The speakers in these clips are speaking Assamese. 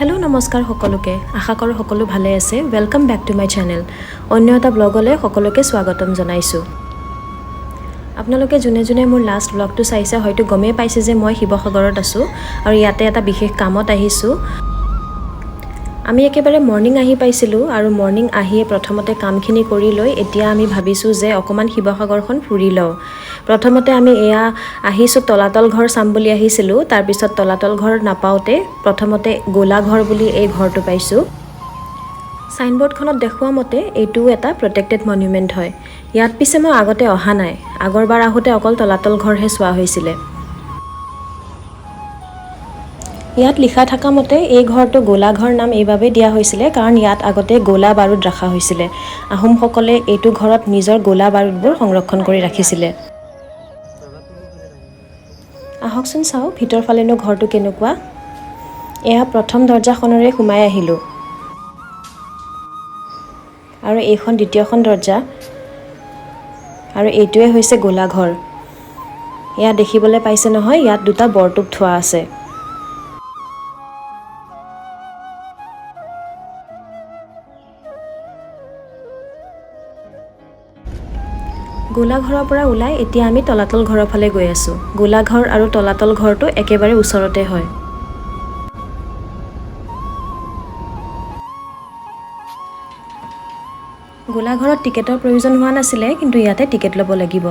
হেল্ল', নমস্কাৰ সকলোকে। আশা কৰোঁ সকলো ভালে আছে। Welcome back to my channel. অন্য এটা ব্লগলৈ সকলোকে স্বাগতম জনাইছোঁ। আপোনালোকে যোনে যোনে মোৰ লাষ্ট ব্লগটো চাইছে, হয়তো গমেই পাইছে যে মই শিৱসাগৰত আছোঁ আৰু ইয়াতে এটা বিশেষ কামত আহিছোঁ। আমি একেবাৰে মৰ্ণিং আহি পাইছিলোঁ আৰু মৰ্ণিং আহিয়ে প্ৰথমতে কামখিনি কৰি লৈ এতিয়া আমি ভাবিছোঁ যে অকণমান শিৱসাগৰখন ফুৰি লওঁ। প্ৰথমতে আমি এয়া আহিছোঁ, তলাতল ঘৰ চাম বুলি আহিছিলোঁ। তাৰপিছত তলাতল ঘৰ নাপাওঁতে প্ৰথমতে গোলাঘৰ বুলি এই ঘৰটো পাইছোঁ। চাইনবৰ্ডখনত দেখুওৱা মতে এইটোও এটা প্ৰটেক্টেড মনুমেণ্ট হয়। ইয়াত পিছে মই আগতে অহা নাই। আগৰবাৰ আহোঁতে অকল তলাতল ঘৰহে চোৱা হৈছিলে। ইয়াত লিখা থকা মতে এই ঘৰটো গোলাঘৰ নাম এইবাবেই দিয়া হৈছিলে, কাৰণ ইয়াত আগতে গোলা বাৰুদ ৰখা হৈছিলে। আহোমসকলে এইটো ঘৰত নিজৰ গোলা বাৰুদবোৰ সংৰক্ষণ কৰি ৰাখিছিলে। আহকচোন চাওঁ, ভিতৰ ফালেনো ঘৰটো কেনেকুৱা। এয়া প্ৰথম দৰ্জাখনেৰে সোমাই আহিলোঁ আৰু এইখন দ্বিতীয়খন দৰ্জা আৰু এইটোৱে হৈছে গোলাঘৰ। এয়া দেখিবলৈ পাইছে নহয়, ইয়াত দুটা বৰটোপ থোৱা আছে। গোলাঘৰৰ পৰা ওলাই এতিয়া আমি তলাতল ঘৰৰ ফালে গৈ আছোঁ। গোলাঘৰ আৰু তলাতল ঘৰটো একেবাৰে ওচৰতে হয়। গোলাঘৰত টিকেটৰ প্ৰয়োজন হোৱা নাছিলে, কিন্তু ইয়াতে টিকেট ল'ব লাগিব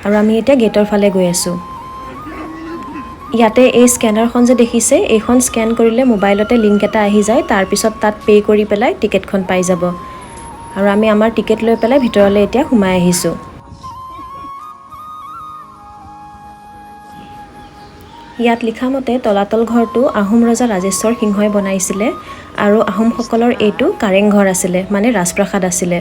আৰু আমি এতিয়া গেটৰ ফালে গৈ আছোঁ। ইয়াতে এই স্কেনাৰখন যে দেখিছে, এইখন স্কেন কৰিলে মোবাইলতে লিংক এটা আহি যায়। তাৰপিছত তাত পে' কৰি পেলাই টিকেটখন পাই যাব। আৰু আমি আমাৰ টিকেট লৈ পেলাই ভিতৰলৈ এতিয়া সোমাই আহিছোঁ। ইয়াত লিখা মতে তলাতল ঘৰটো আহোম ৰজা ৰাজেশ্বৰ সিংহই বনাইছিলে আৰু আহোমসকলৰ এইটো কাৰেংঘৰ আছিলে, মানে ৰাজপ্ৰাসাদ আছিলে।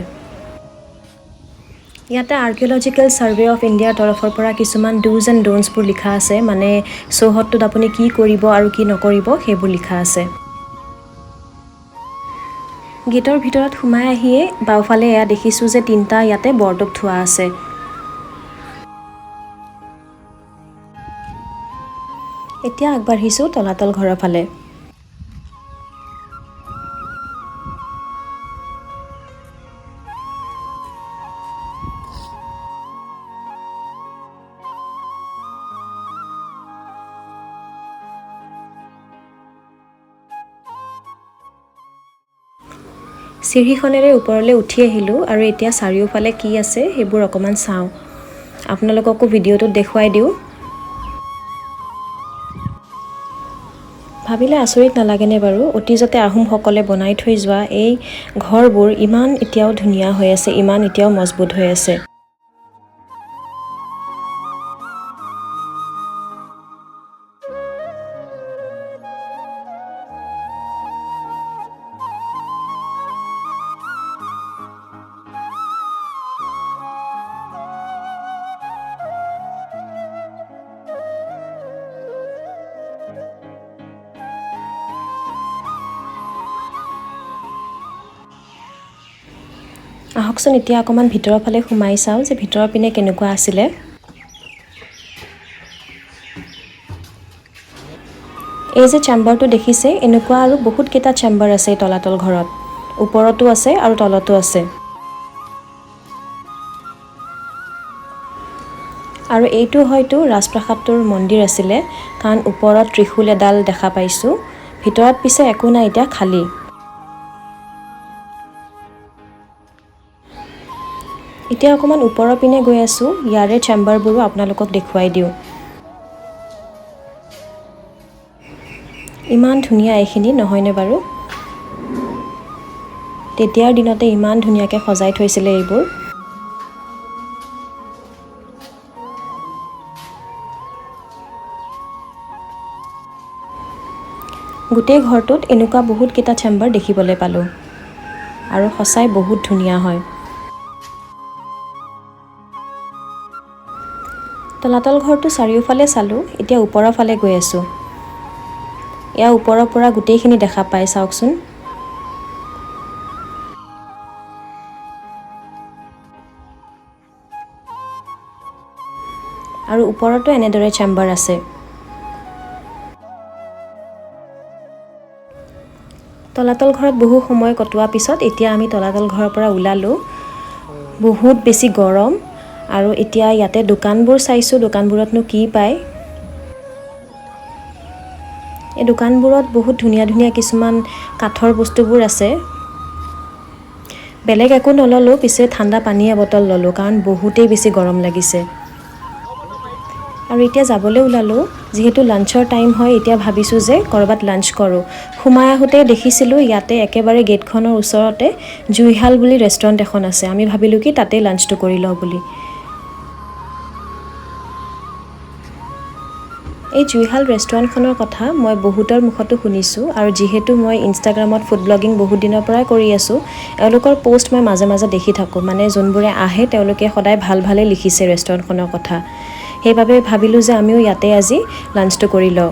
ইয়াতে আৰ্কিঅ'লজিকেল ছাৰ্ভে অফ ইণ্ডিয়াৰ তৰফৰ পৰা কিছুমান ডুজ এণ্ড ডোন্টছবোৰ লিখা আছে, মানে চৌহদটোত আপুনি কি কৰিব আৰু কি নকৰিব, সেইবোৰ লিখা আছে। গেটৰ ভিতৰত সোমাই আহিয়ে বাওঁফালে এয়া দেখিছোঁ যে তিনিটা ইয়াতে বৰটোপ থোৱা আছে। এতিয়া আগবাঢ়িছোঁ তলাতল ঘৰৰ ফালে। চিৰিখনেৰে ওপৰলৈ উঠি আহিলোঁ আৰু এতিয়া চাৰিওফালে কি আছে সেইবোৰ অকণমান চাওঁ। আপোনালোককো ভিডিঅ'টোত দেখুৱাই দিওঁ। ভাবিলে আচৰিত নালাগেনে বাৰু, অতীজতে আহোমসকলে বনাই থৈ যোৱা এই ঘৰবোৰ ইমান এতিয়াও ধুনীয়া হৈ আছে, ইমান এতিয়াও মজবুত হৈ আছে। আহকচোন, এতিয়া অকণমান ভিতৰৰ ফালে সোমাই চাওঁ যে ভিতৰৰ পিনে কেনেকুৱা আছিলে। এই যে চেম্বাৰটো দেখিছে, এনেকুৱা আৰু বহুতকেইটা চেম্বাৰ আছে এই তলাতল ঘৰত। ওপৰতো আছে আৰু তলতো আছে। আৰু এইটো হয়তো ৰাজপ্ৰাসাদটোৰ মন্দিৰ আছিলে, কাৰণ ওপৰত ত্ৰিশূল এডাল দেখা পাইছোঁ। ভিতৰত পিছে একো নাই, এতিয়া খালী। এতিয়া অকণমান ওপৰৰ পিনে গৈ আছোঁ। ইয়াৰে চেম্বাৰবোৰো আপোনালোকক দেখুৱাই দিওঁ। ইমান ধুনীয়া এইখিনি, নহয়নে বাৰু? তেতিয়াৰ দিনতে ইমান ধুনীয়াকৈ সজাই থৈছিলে এইবোৰ। গোটেই ঘৰটোত এনেকুৱা বহুতকেইটা চেম্বাৰ দেখিবলৈ পালোঁ আৰু সঁচাই বহুত ধুনীয়া হয়। তলাতল ঘৰটো চাৰিওফালে চালোঁ, এতিয়া ওপৰৰ ফালে গৈ আছোঁ। ইয়াৰ ওপৰৰ পৰা গোটেইখিনি দেখা পায়, চাওকচোন। আৰু ওপৰতো এনেদৰে চেম্বাৰ আছে। তলাতল ঘৰত বহু সময় কটোৱাৰ পিছত এতিয়া আমি তলাতল ঘৰৰ পৰা ওলালোঁ। বহুত বেছি গৰম আৰু এতিয়া ইয়াতে দোকানবোৰ চাইছোঁ, দোকানবোৰতনো কি পায়। এই দোকানবোৰত বহুত ধুনীয়া ধুনীয়া কিছুমান কাঠৰ বস্তুবোৰ আছে। বেলেগ একো নল'লোঁ, পিছে ঠাণ্ডা পানী এবটল ল'লোঁ, কাৰণ বহুতেই বেছি গৰম লাগিছে। আৰু এতিয়া যাবলৈ ওলালোঁ, যিহেতু লাঞ্চৰ টাইম হয়। এতিয়া ভাবিছোঁ যে ক'ৰবাত লাঞ্চ কৰোঁ। সোমাই আহোঁতে দেখিছিলোঁ ইয়াতে একেবাৰে গেটখনৰ ওচৰতে জুইশাল বুলি ৰেষ্টুৰেণ্ট এখন আছে। আমি ভাবিলোঁ কি তাতেই লাঞ্চটো কৰি লওঁ বুলি। এই জুইশাল ৰেষ্টুৰেণ্টখনৰ কথা মই বহুতৰ মুখতো শুনিছোঁ আৰু যিহেতু মই ইনষ্টাগ্ৰামত ফুড ব্লগিং বহুত দিনৰ পৰাই কৰি আছোঁ, এওঁলোকৰ পষ্ট মই মাজে মাজে দেখি থাকোঁ। মানে যোনবোৰে আহে, তেওঁলোকে সদায় ভাল ভালেই লিখিছে ৰেষ্টুৰেণ্টখনৰ কথা। সেইবাবে ভাবিলোঁ যে আমিও ইয়াতে আজি লাঞ্চটো কৰি লওঁ।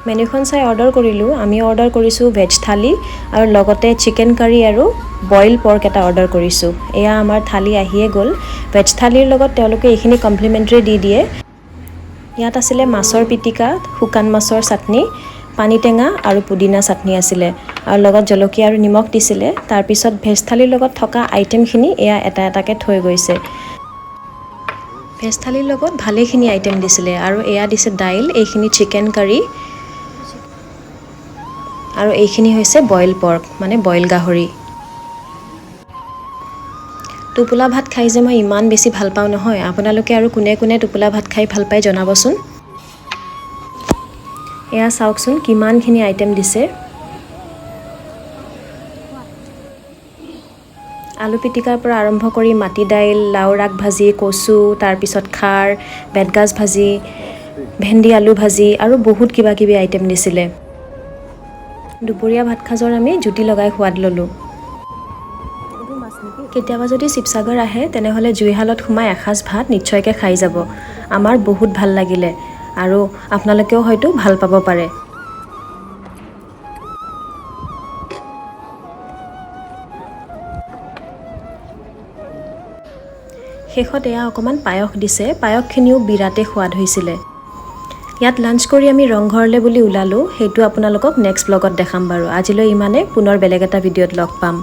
মেনুখন চাই অৰ্ডাৰ কৰিলোঁ। আমি অৰ্ডাৰ কৰিছোঁ ভেজ থালি আৰু লগতে চিকেন কাৰী আৰু বইল পৰ্ক এটা অৰ্ডাৰ কৰিছোঁ। এয়া আমাৰ থালি আহিয়ে গ'ল। ভেজ থালিৰ লগত তেওঁলোকে এইখিনি কমপ্লিমেণ্টেৰী দি দিয়ে। ইয়াত আছিলে মাছৰ পিটিকা, শুকান মাছৰ চাটনি, পানীটেঙা আৰু পুদিনা চাটনি আছিলে আৰু লগত জলকীয়া আৰু নিমখ দিছিলে। তাৰপিছত ভেজ থালিৰ লগত থকা আইটেমখিনি এয়া এটা এটাকৈ থৈ গৈছে। ভেজ থালিৰ লগত ভালেখিনি আইটেম দিছিলে আৰু এয়া দিছে দাইল, এইখিনি চিকেন কাৰী আৰু এইখিনি হৈছে বইল পৰ্ক, মানে বইল গাহৰি। টোপোলা ভাত খাই যে মই ইমান বেছি ভাল পাওঁ নহয়। আপোনালোকে আৰু কোনে কোনে টোপোলা ভাত খাই ভাল পায় জনাবচোন। এয়া চাওকচোন, কিমানখিনি আইটেম দিছে। আলু পিটিকাৰ পৰা আৰম্ভ কৰি মাটি দাইল, লাওৰ আগ ভাজি, কচু, তাৰপিছত খাৰ, বেতগাজ ভাজি, ভেন্দি আলু ভাজি আৰু বহুত কিবা কিবি আইটেম দিছিলে। দুপৰীয়া ভাত সাজৰ আমি জুতি লগাই সোৱাদ ল'লোঁ। কেতিয়াবা যদি শিৱসাগৰ আহে, তেনেহ'লে জুইশালত সোমাই এসাঁজ ভাত নিশ্চয়কৈ খাই যাব। আমাৰ বহুত ভাল লাগিলে আৰু আপোনালোকেও হয়তো ভাল পাব পাৰে। শেষত এয়া অকণমান পায়স দিছে। পায়সখিনিও বিৰাটেই সোৱাদ হৈছিলে। ইয়াত লাঞ্চ কৰি আমি ৰংঘৰলৈ বুলি ওলালোঁ। সেইটো আপোনালোকক নেক্সট ব্লগত দেখাম বাৰু। আজিলৈ ইমানে। পুনৰ বেলেগ এটা ভিডিঅ'ত লগ পাম।